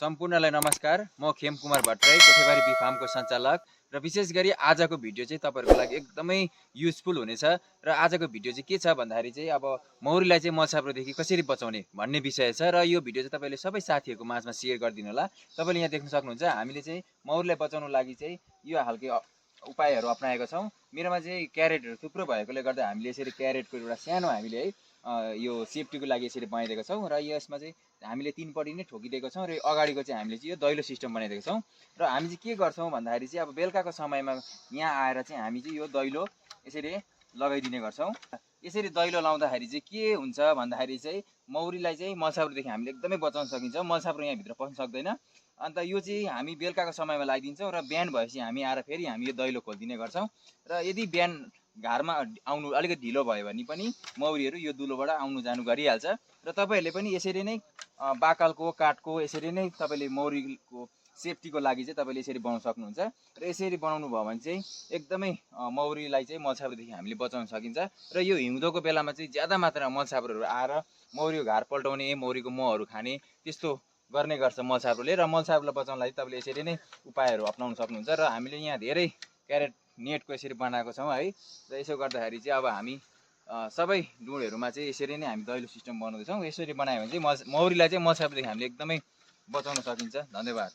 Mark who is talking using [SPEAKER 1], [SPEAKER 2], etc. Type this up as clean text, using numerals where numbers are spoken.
[SPEAKER 1] सम्पूर्णलाई नमस्कार। म खेम कुमार भट्टराई, कोठेबारी बी फार्मको सञ्चालक र विशेष गरी आजको भिडियो चाहिँ तपाईहरुको लागि एकदमै युजफुल हुनेछ। र आजको भिडियो चाहिँ के छ भन्दाखेरि चाहिँ अब मौरीलाई चाहिँ मलसाप्रोदेखि कसरी बचाउने भन्ने विषय छ र यो भिडियो चाहिँ तपाईले सबै साथीहरुको माझमा शेयर गरिदिनु होला। तपाईले यहाँ देख्न सक्नुहुन्छ हामीले चाहिँ मौरीलाई बचाउनको लागि चाहिँ यो हालकै उपायहरु अपनाएका छौं। मेरोमा चाहिँ क्यारेटहरु थुप्रो भएकोले गर्दा हामीले यसरी क्यारेटको एउटा सानो हामीले है यो सेफ्टीको लागि यसरी बनाइदिएका छौं र यसमा चाहिँ हामीले तीनपट्टि नै ठोकिदिएका छौं र अगाडिको चाहिँ हामीले चाहिँ यो दैलो सिस्टम बनाइदिएका छौं र हामी चाहिँ के गर्छौं भन्दाखेरि चाहिँ अब बेलुकाको समयमा यहाँ आएर चाहिँ हामी चाहिँ यो दैलो यसरी लगाइदिने गर्छौं। यसरी दैलो लाउँदाखेरि चाहिँ के हुन्छ भन्दाखेरि चाहिँ मौरीलाई चाहिँ मलसाप्रोदेखि हामीले एकदमै बचाउन सकिन्छ। मलसाप्रो यहाँ भित्र पस्न सक्दैन। अन्त यो चाहिँ हामी बेलुकाको समयमा लगाइदिन्छौं र बिहान भएपछि हामी आएर फेरि हामी यो दैलो खोलिदिने गर्छौं र यदि बिहान घरमा आउनु अलिकति ढिलो भयो भने पनि मौरीहरु यो दुलोबाट आउनु जानु गरिहाल्छ र तपाईहरुले पनि यसरी नै बाकलको काठको यसरी नै तपाईले मौरीको सेफ्टीको लागि चाहिँ तपाईले यसरी बनाउन सक्नुहुन्छ र यसरी बनाउनु भयो भने चाहिँ एकदमै मौरीलाई चाहिँ मलसाप्रोदेखि हामीले बचाउन सकिन्छ र यो हिउँदोको बेलामा चाहिँ ज्यादा मात्रामा मलसाप्रोहरु आएर मौरीको घार पल्टाउने मौरीको महहरु खाने त्यस्तो गर्ने गर्छ मलसाप्रोले र मलसाप्रोलाई बचाउनलाई तपाईले यसरी नै उपायहरु अपनाउन सक्नुहुन्छ र हामीले यहाँ धेरै क्यारेट नेटको यसरी बनाएको छौं है र यसो गर्दाखेरि चाहिँ अब हामी सबै डुँडहरुमा चाहिँ यसरी नै हामी दैलो सिस्टम बनाउँदै छौं। यसरी बनायो भने चाहिँ मौरीलाई चाहिँ मलसाप्रोदेखि हामीले एकदमै बचाउन सकिन्छ। धन्यवाद।